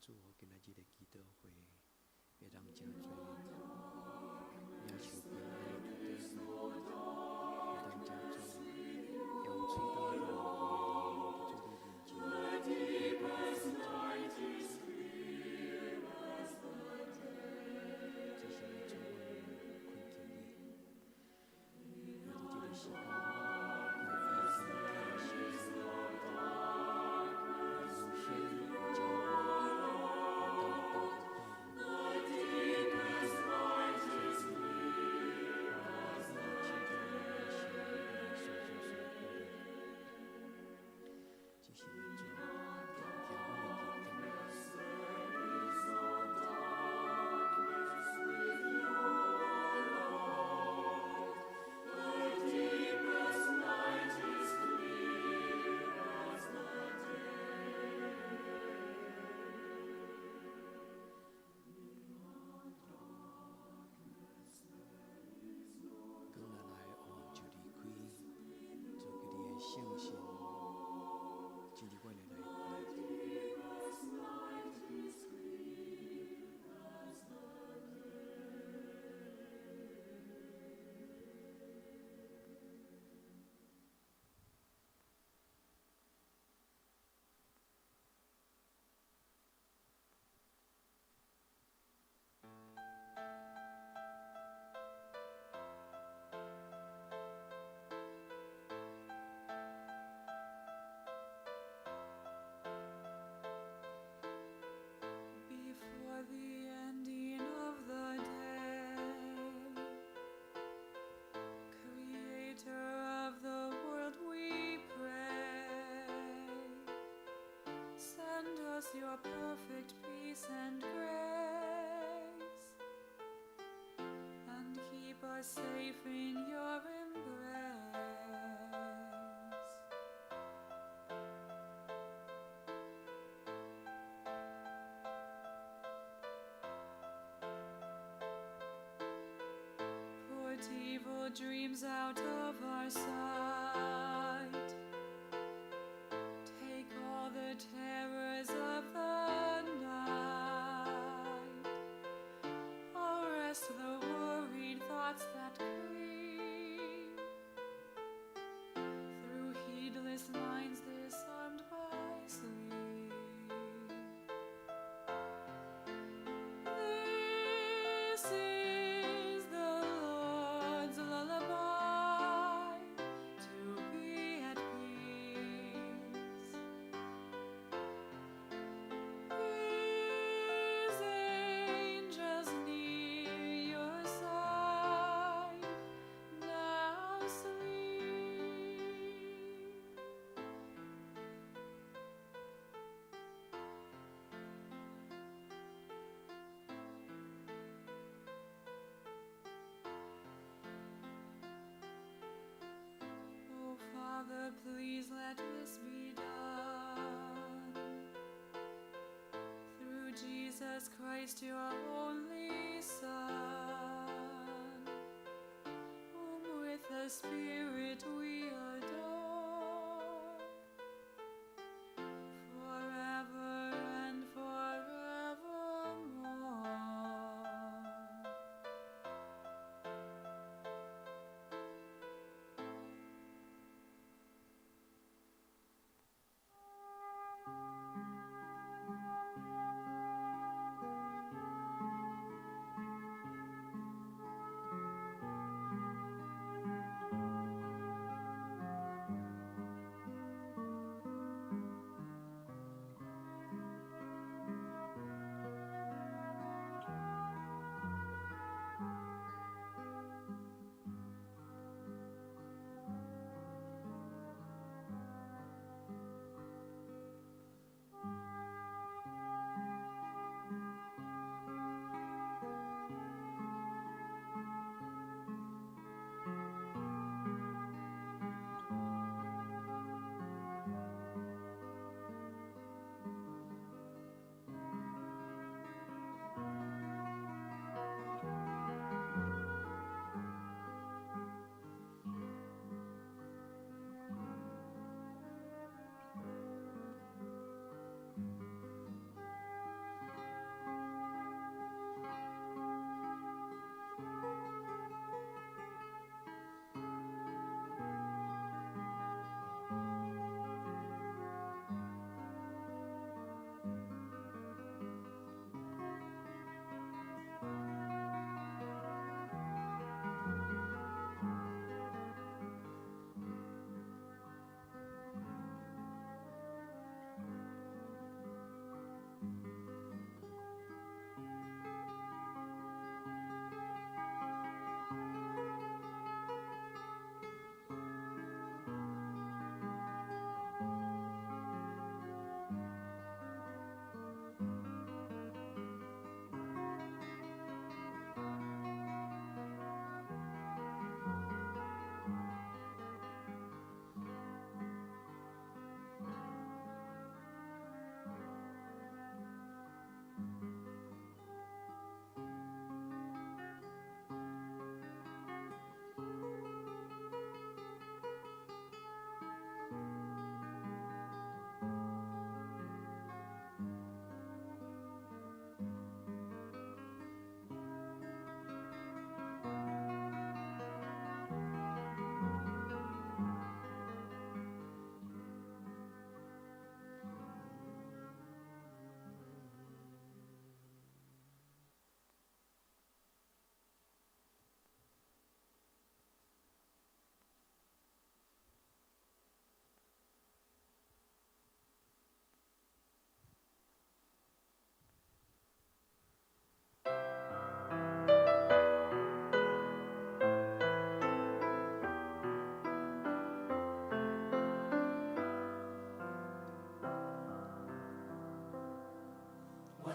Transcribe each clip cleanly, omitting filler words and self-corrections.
主，予今仔日的祈禱會會當誠濟領受平安的祈禱會，會當誠濟用喙刀的人佇主的面前。這是主，我懇求你，也佇這个時間，來醫治你的心，有生有教會，有當有大有大有，求主，我親像你的心，來所所所鼓勵，這是主，聽阮的祈禱。當咱來王就離開，主基督的聖神進入阮的內底。 Before the ending of the day, Creator of the world, we pray. Send us your perfect peace and grace, and keep us safe in your embrace. Put evil dreams out of our sight. Take all the terrors of the night. Arrest the worried thoughts that creep through heedless minds disarmed by sleep. This is the Lord's lullaby to be at peace. His angels near your side now sleep. Oh, Father, please let this be done. Through Jesus Christ, your only Son, whom with the Spirit we adore, forever and forevermore.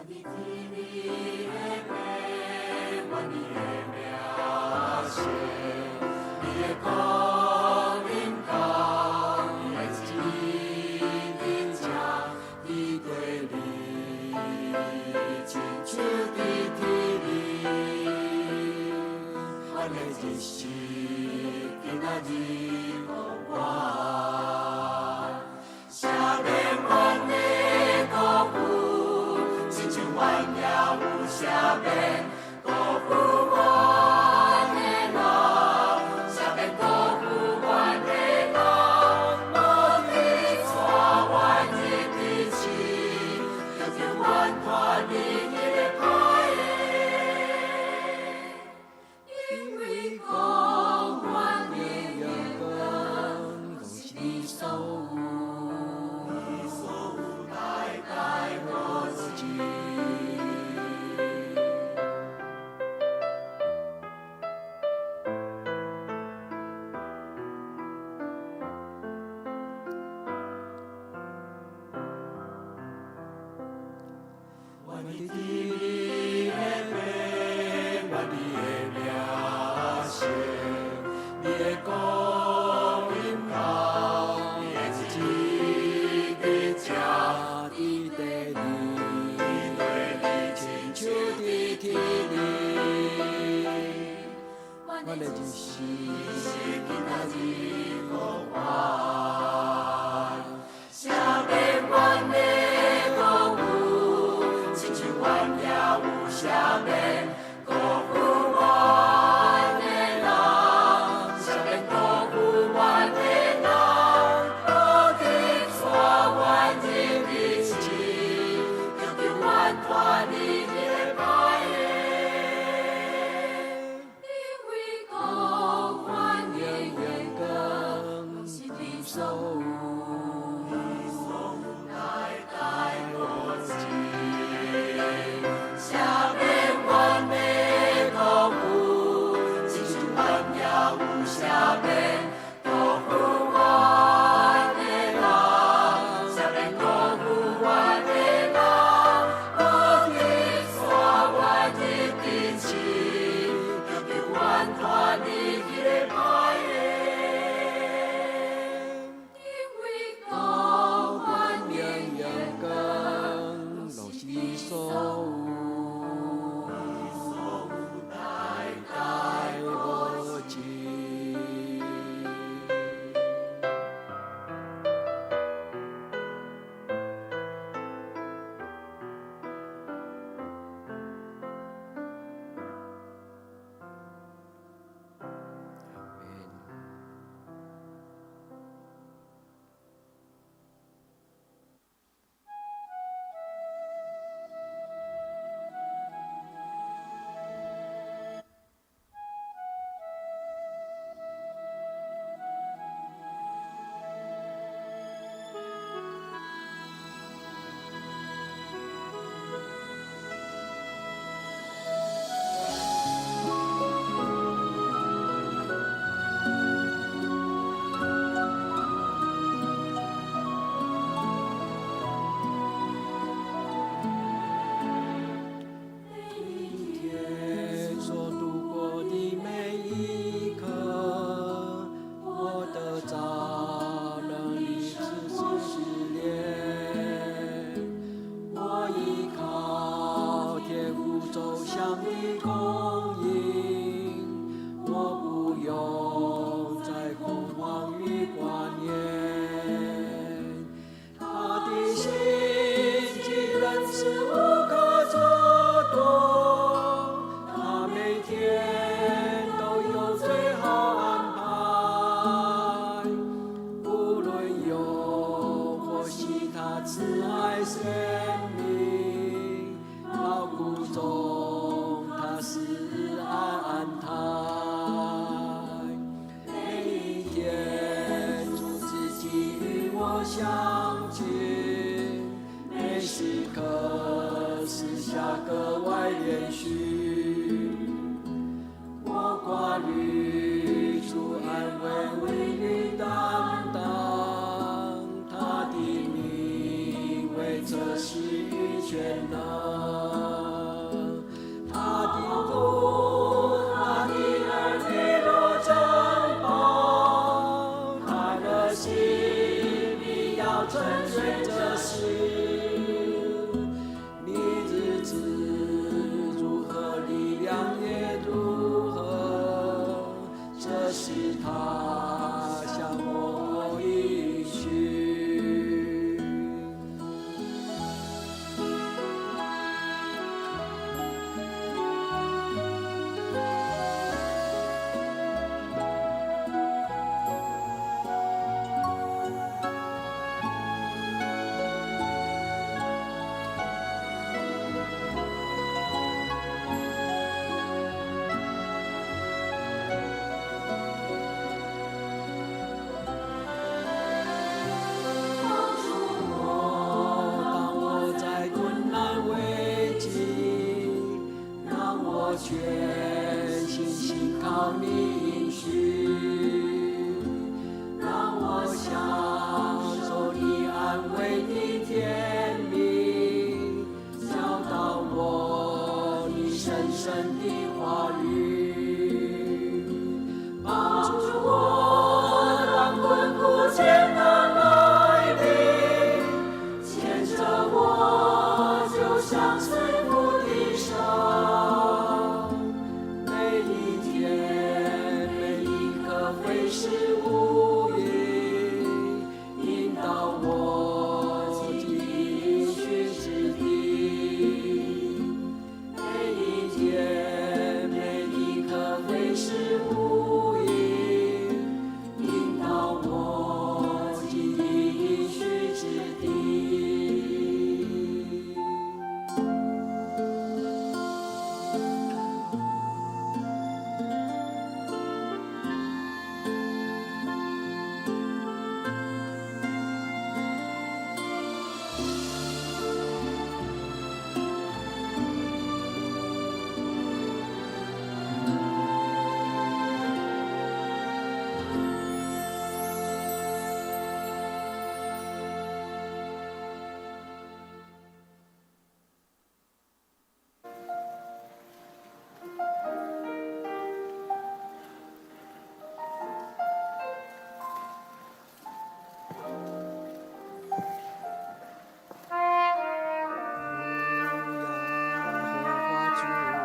願意佇你的名，願你的名聲，你的降臨到，你的旨意佇這佇地裡，親像佇天裡。阮的日食今仔日予阮，赦免阮的辜負，親像阮也有赦免辜負阮的人，赦免辜負阮的人，無去帶阮入去試，救救阮脫離彼个歹的。因為國權榮耀光，攏是你所有，代代無盡。願意佇你的名，願你的名聲，你的降臨到，你的旨意佇這佇地裡，親像佇天裡。阮的日食今仔日予阮，赦免阮的辜負，親像阮也有赦免辜負阮的人，赦免辜負阮的人，無去帶阮入去試，救救阮脫離彼个歹的。因為國權榮耀光，攏是你所有，代代無盡。赦免阮的辜負，親像阮也有赦免辜負阮的人，赦免辜負阮的人，無去帶阮入去試，救救阮脫離彼个歹的。因為國權榮耀光，攏是你所有，代代無盡。阿們。每一天所度過的每一刻，我得著能力自試煉。我依靠天父周詳的供應，我不用再恐慌與掛念。他的心既仁慈無可測度，他每天都有最好安排。無論憂或喜，他慈愛顯明，勞苦中他賜安泰。每一天，主自己與我相近，每時刻私下格外憐恤。我掛慮主安慰為你擔當，他的名為測試與全能。心，必要成全這事。你日子如何，力量也如何，這是他向我應許。當我在困難危機，讓我全心信靠你應許，讓我享受你安慰的甜蜜，教導我你深深的話語，幫助我當困苦艱難來臨，牽着我就像慈父的手，每一天每一刻會是無影，引導我進應許之地。每一天每一刻會是無影，引導我進應許之地。耶和華主愛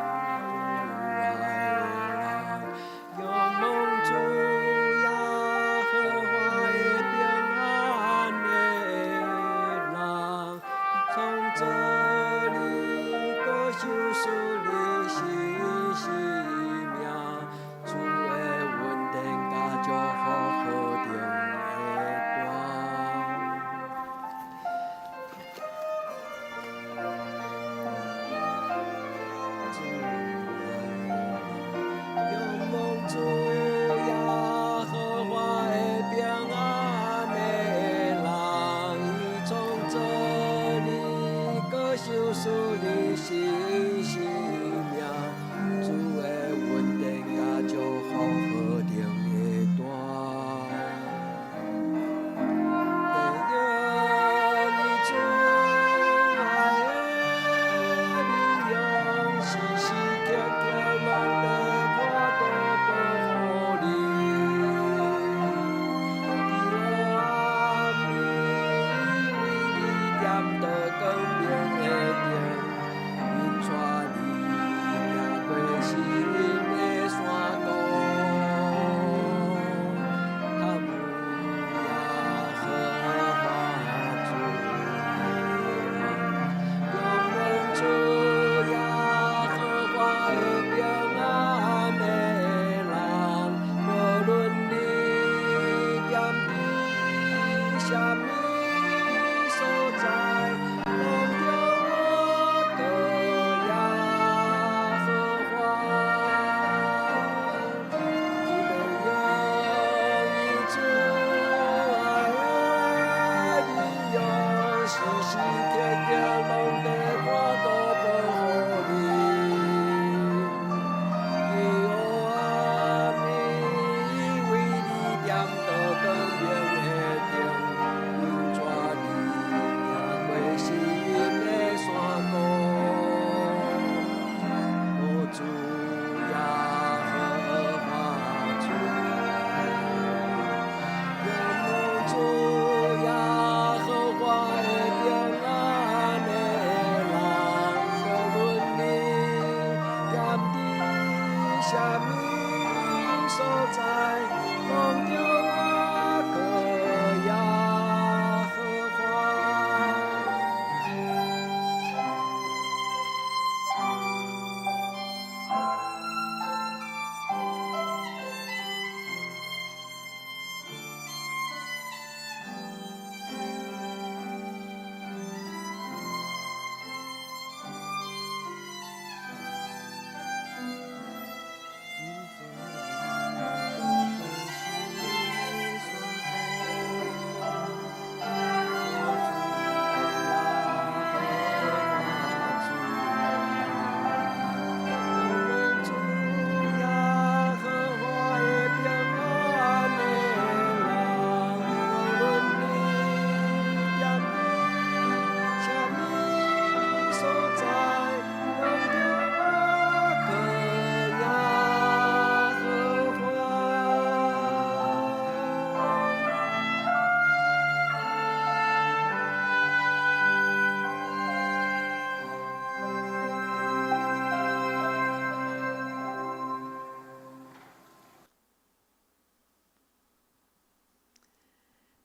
的人，仰望主耶和華的平安的人，從這裡閣受賜你新生命，主的恩典佮祝福何等的大。主愛的人，仰望主耶和華的平安的人，伊從這裡閣受賜你新生命，主的恩典佮祝福何等的大。得用伊主愛的面容，時時刻刻攏佇看都保護你。伫黑暗裡為你點著光明的燈，引帶你行過死蔭的山谷。渴慕耶和華主的人，仰望主耶和華的平安的人，無論你踮佇啥物所在，攏著學耶和華。伊欲用伊主愛的面容，時時刻刻攏佇看都保護你。伫黑暗裡為你點著光明的燈，引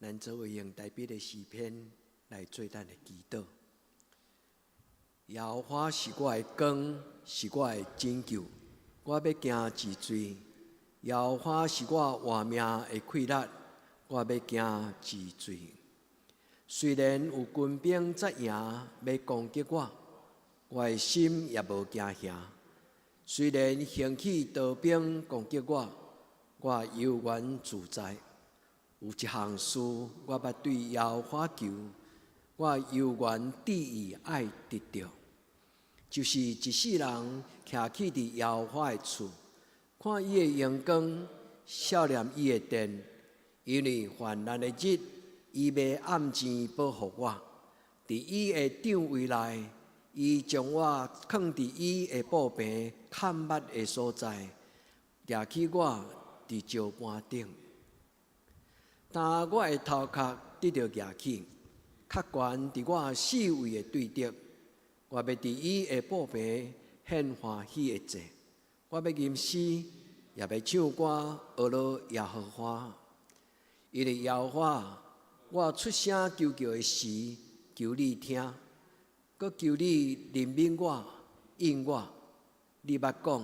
咱做伙用大衛的詩篇來做咱的祈禱。耶和華是我的光，是我的拯救，我欲驚一罪。耶和華是我活命的氣力，我欲驚一罪。雖然有軍兵紮營欲攻擊我，我的心也無驚嚇。雖然興起刀兵攻擊我，我猶原自在。有一項事，我捌對耶和華求，我猶原志意愛得著，就是一世人徛起佇耶和華的厝，看伊的榮光，數念伊的殿，因為患難的日，伊欲按錢保護我，佇伊的帳帷內，伊將我囥佇伊的布棚較密的所在，舉起我佇石盤頂。當我的頭殼得著舉起，較懸佇我四圍的對敵，我欲佇伊的布棚獻歡喜的祭，我欲吟詩，也欲唱歌，呵咾耶和華。因為耶和華，我出聲求叫的時，求你聽，閣求你憐憫我，應我。你捌講，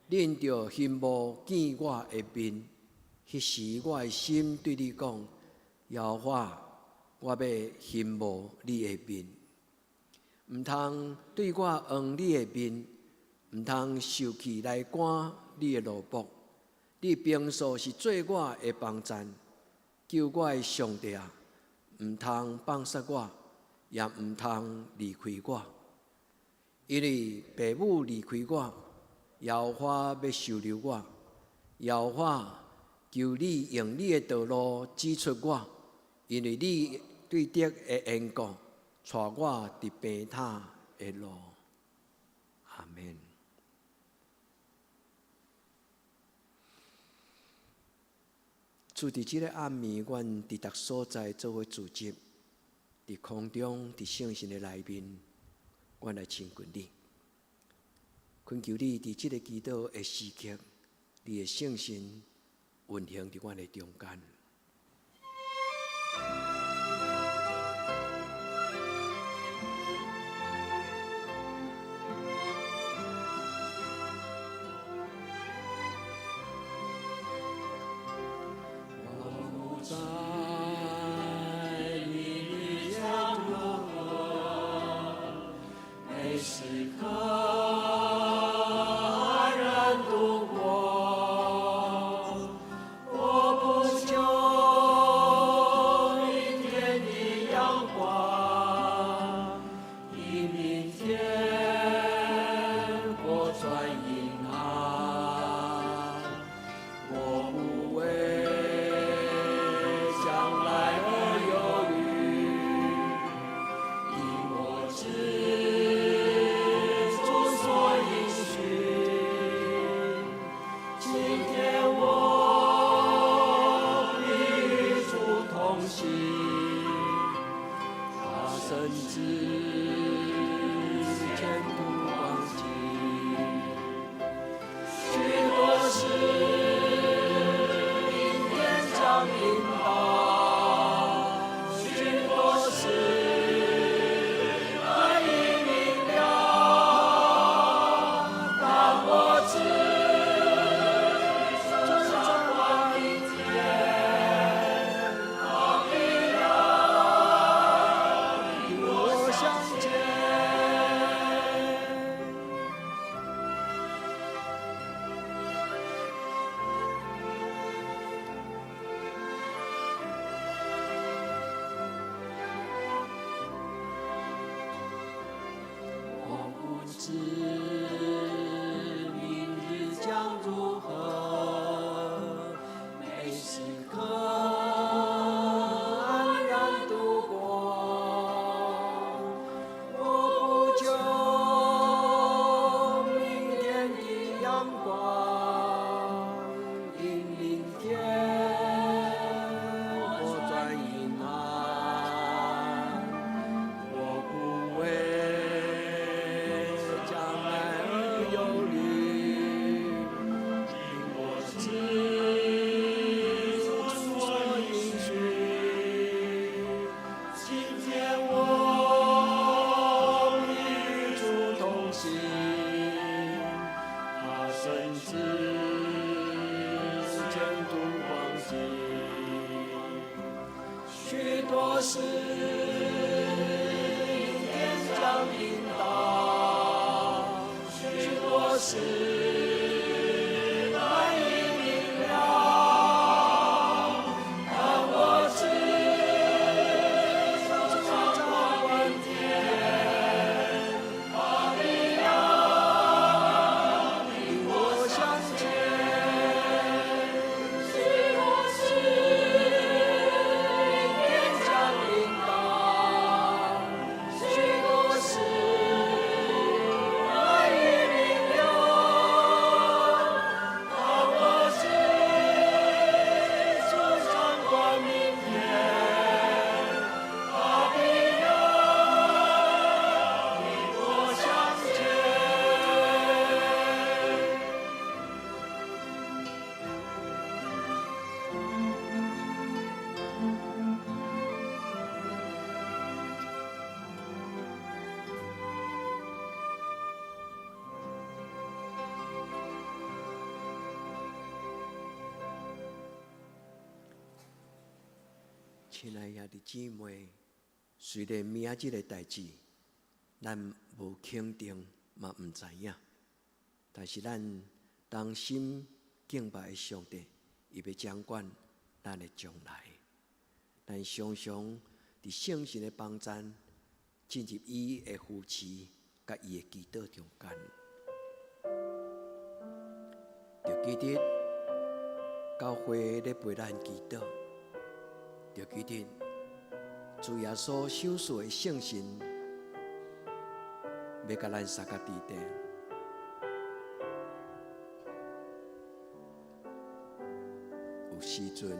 恁著欣慕見我的面。彼時我的心對你講：耶和華，我欲欣慕你的面。毋通對我掩你的面，毋通受氣來趕你的奴僕。你平素是做我的幫贊，救我的上帝啊！毋通放殺我，也毋通離開我，因為父母離開我，耶和華欲收留我。耶和華，求你用你的道路指出我，因為你對敵的緣故，帶我佇平坦的路。阿們。主佇這個暗暝，阮佇逐所在做伙聚集，佇空中，佇聖神的內面，阮來親近你，懇求你佇這個祈禱的時刻，你的聖神運行佇阮的中間。我不知你的將如何，每時刻安然度過。我不求明天的陽光，因明天我轉陰暗。我不為將來而憂慮，因我知主所應許。今天我必與主同行，他深知前途光景，許多事明天將臨到，許多事難以明了，但我知主掌管明天，他必要與我相許多事，明天將臨到，許多事難以明了，但我知主掌管天，他必要領我向前。許多事，明天將臨到，許多事難以明了，但我知主掌管明天，他必要領我向前。親愛兄弟姊妹，雖然明仔這个代誌，咱無肯定嘛毋知影，但是咱同心敬拜的上帝，伊欲掌管咱的將來。咱常常佇聖神的幫贊，進入伊的扶持，佮伊的祈禱中間。著記得教會咧陪咱祈禱，著記得主耶穌賞賜的聖神，欲共咱相佮佇底。有時陣，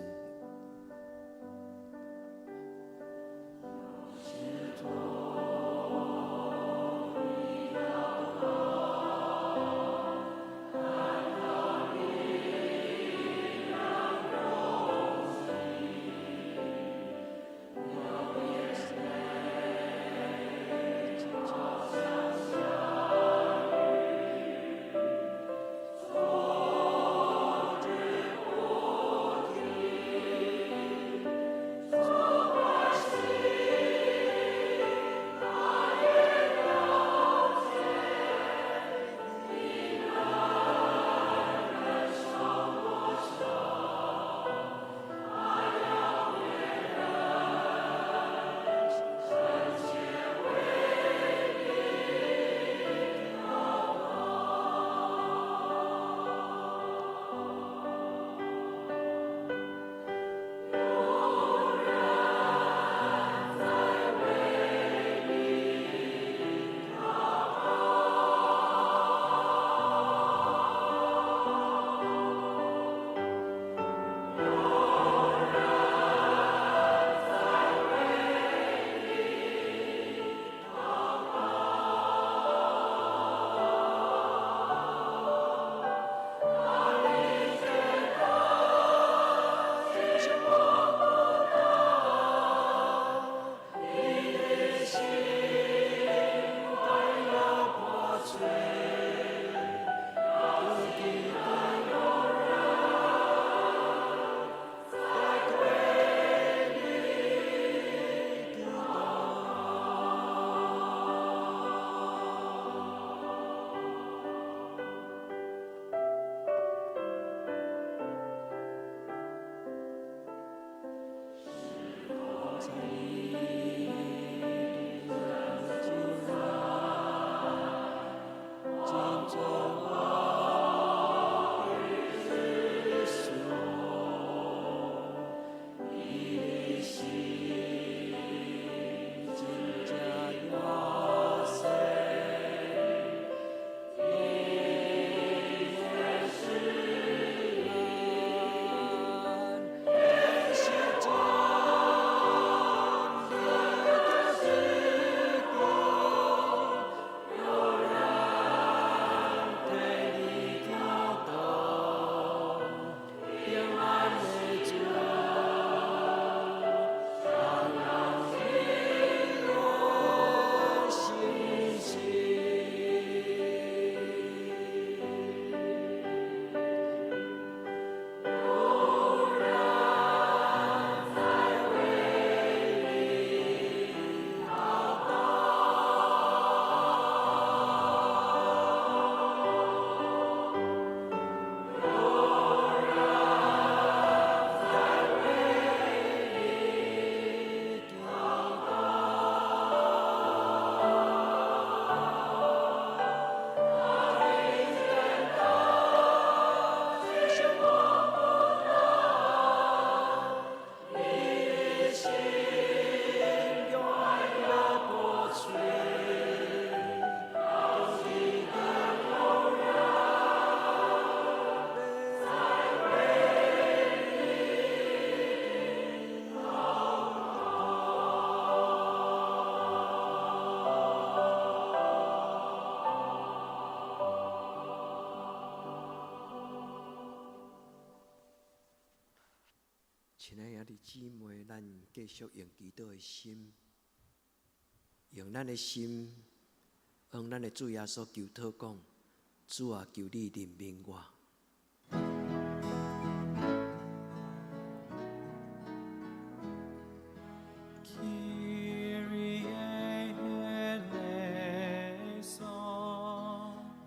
弟姊妹，咱繼續用祈禱的心，用咱的心，向咱的主耶穌求禱講：主啊，求你憐憫我。 Kyrie eleison.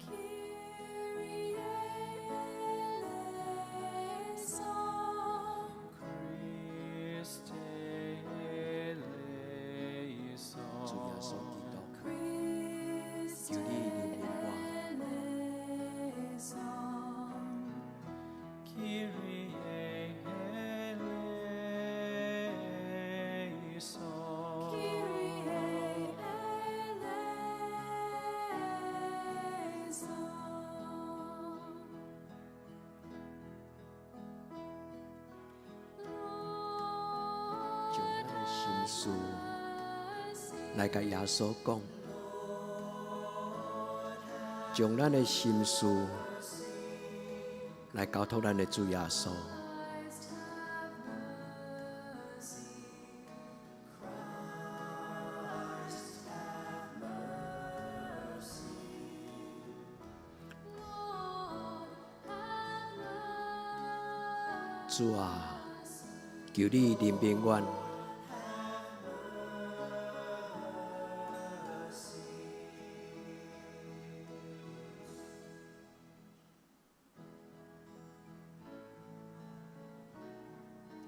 Kyrie eleison. Christe eleison. 主耶穌基督， Christe 求你憐憫我。 eleison. Kyrie eleison. Kyrie eleison. 將咱的心事來共耶穌講，將咱的心事來交託咱的主耶穌。 Christ have mercy. Christ have mercy. Lord, have mercy. 主啊，求你憐憫阮。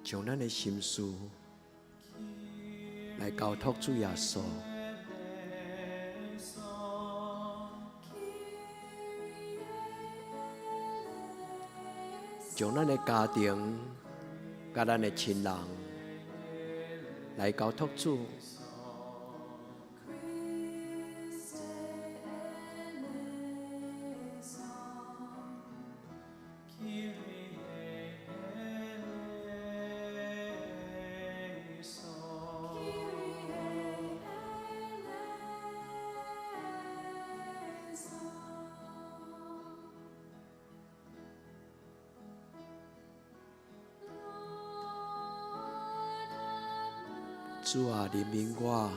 將咱的心事來交託主耶穌。將咱的家庭、佮咱的親人來交託主。 Christe eleison. Kyrie eleison. Kyrie eleison. Lord, have 主啊，憐憫我！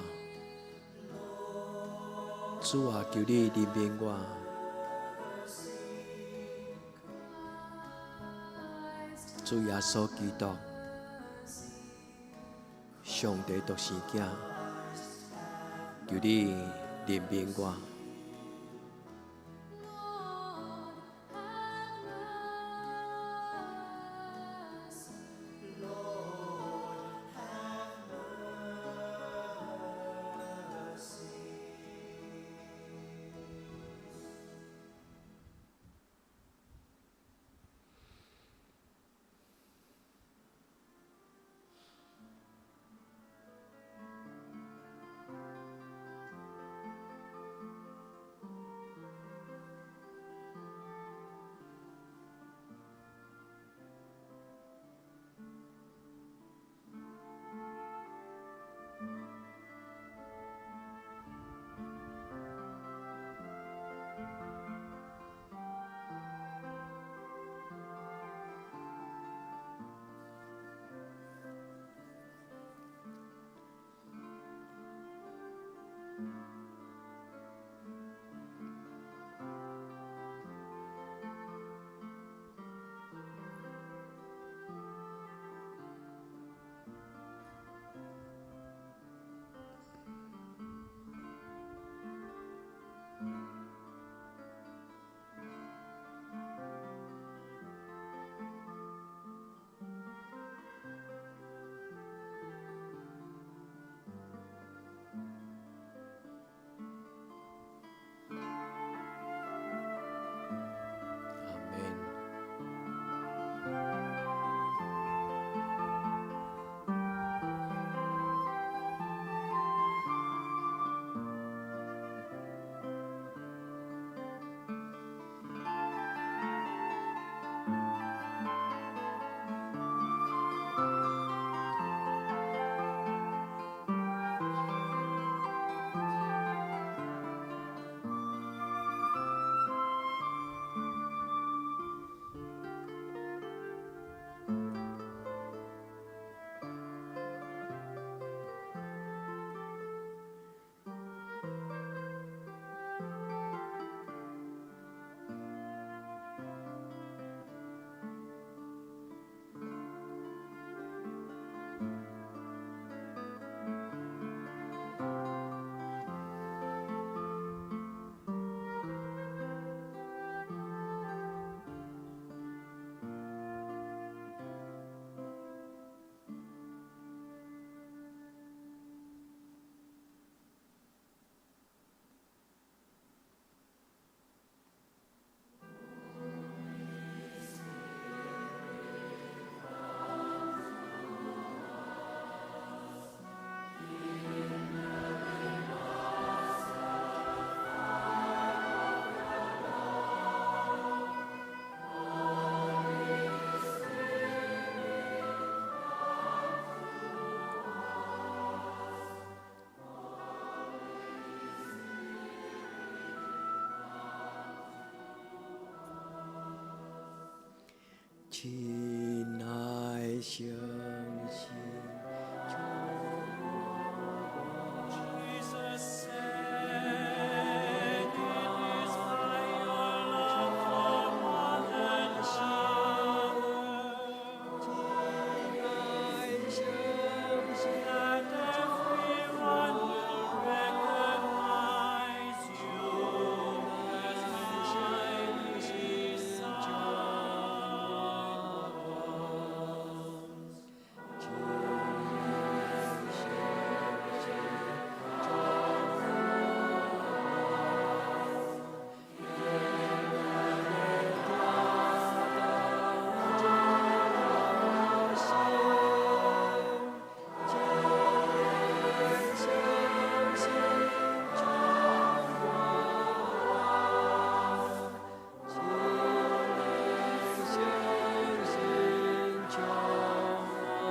主啊，求你憐憫我！ Christ 主耶穌基督，上帝獨生子，求你憐憫我！ Lord, have mercy. Lord, have mercy. 親愛聖神充滿我。 Jesus said, "It is by your love for one another 親愛聖神 that everyone will recognize you as my disciples." 親愛聖神充滿我，永遠的心，親愛聖神充滿我，親愛聖神充滿我。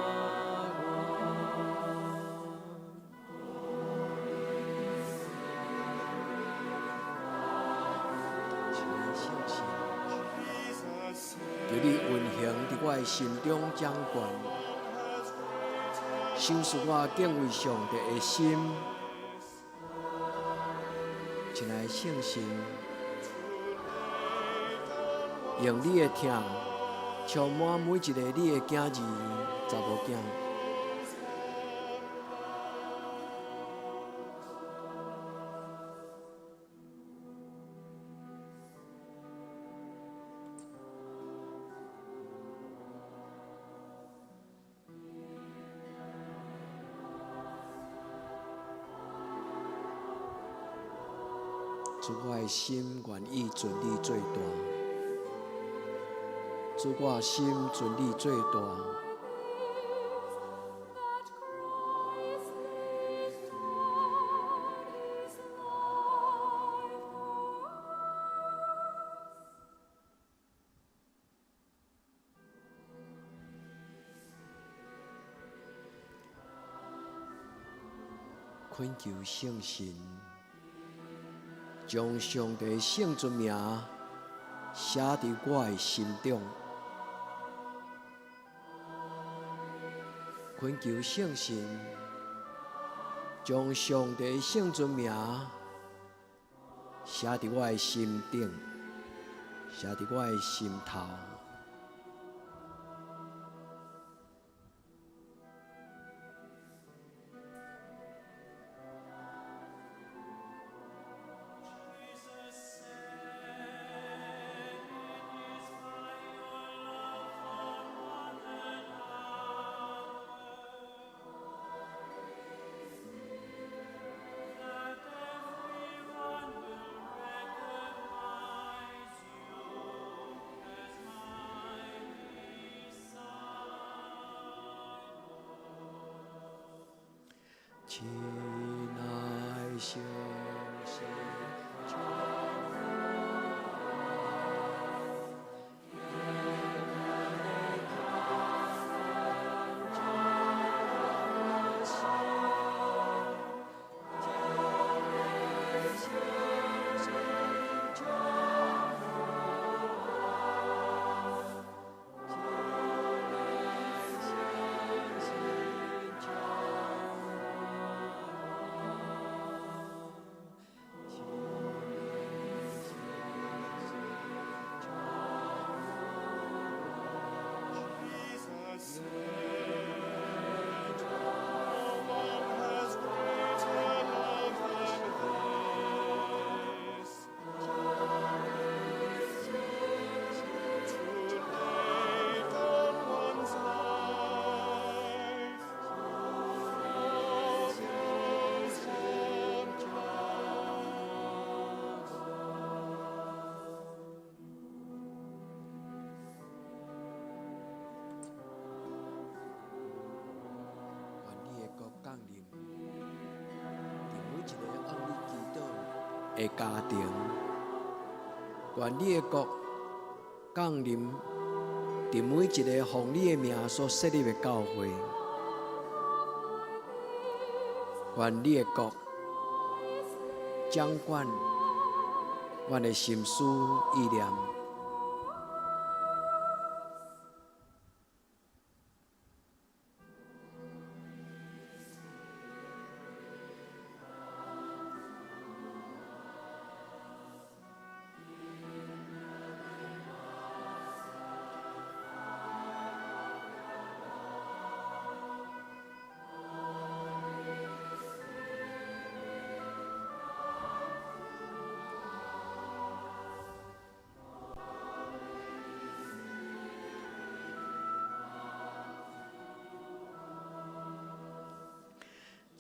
親愛聖神，求你運行佇我的心中掌權，賞賜我敬畏上帝的心。親愛的聖神，用你的疼充滿每一个你的囝兒、查某囝。主，我的心願意盡你做大，主，我的心盡你做大。 That Christ laid down his life for us. 懇求聖神，將上帝聖尊名寫佇我的心中。懇求聖神，將上帝聖尊名寫佇我的心頂，寫佇我的心頭。 Jesus said, "It is by your love for one another that everyone will recognize you as my disciples." 親愛聖神充滿我，永遠的充滿我心，親愛聖神充滿我，親愛聖神充滿我，親愛聖神充滿我。 Jesus said, "No one has greater love than this, to lay down one's life for those one loves." 願你的國降臨，佇每一个向你祈禱的家庭。願你的國降臨，佇每一个奉你的名所設立的教會。願你的國掌管阮的心思意念。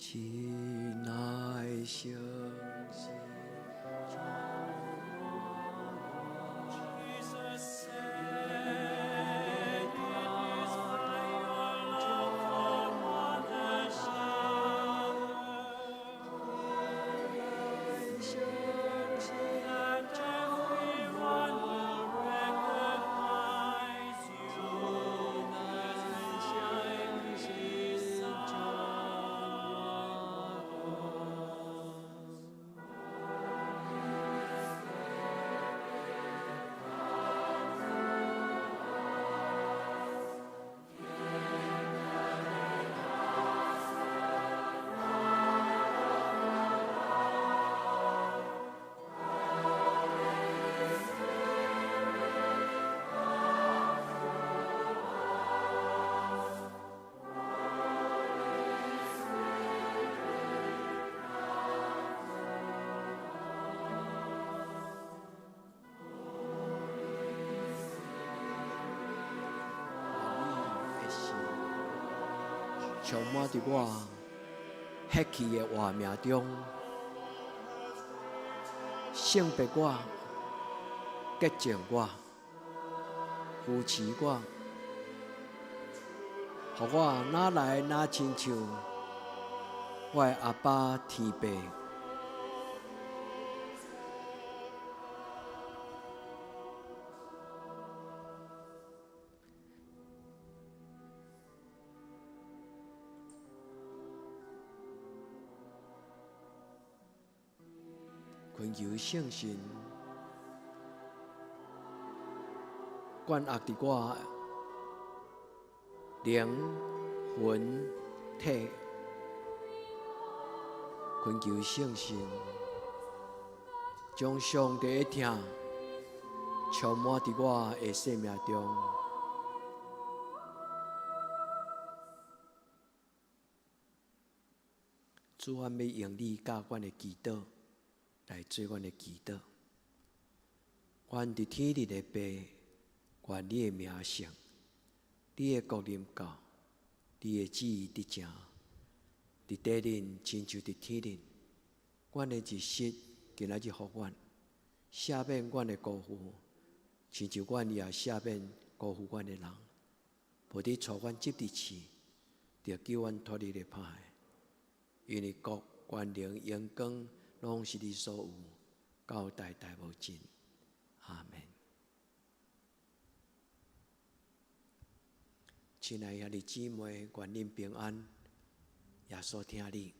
親愛聖神充滿我。 Jesus said, "It is by your love for one another 聖神 that everyone will recognize you as my disciples." 願你的心充滿佇我血氣的活命中，聖別我、潔淨我、扶持我，予我若來若親像我的阿爸天父。懇求聖神灌壓佇我靈魂體，懇求聖神將上帝的疼充滿佇我的生命中。主，阮欲用你教阮的祈禱來做阮的祈禱。阮佇天頂的父，願你的名聖，你的國臨到，你的旨意得成，佇地頂親像佇天頂。阮的日食今仔日予阮，赦免阮的辜負，親像阮也赦免辜負阮的人。無得帶阮入佇試，著救阮脫離咧歹的。因為國、權能、榮光，攏是你所有，到代代無盡。阿門。親愛兄弟姊妹，願恁平安。耶穌疼你。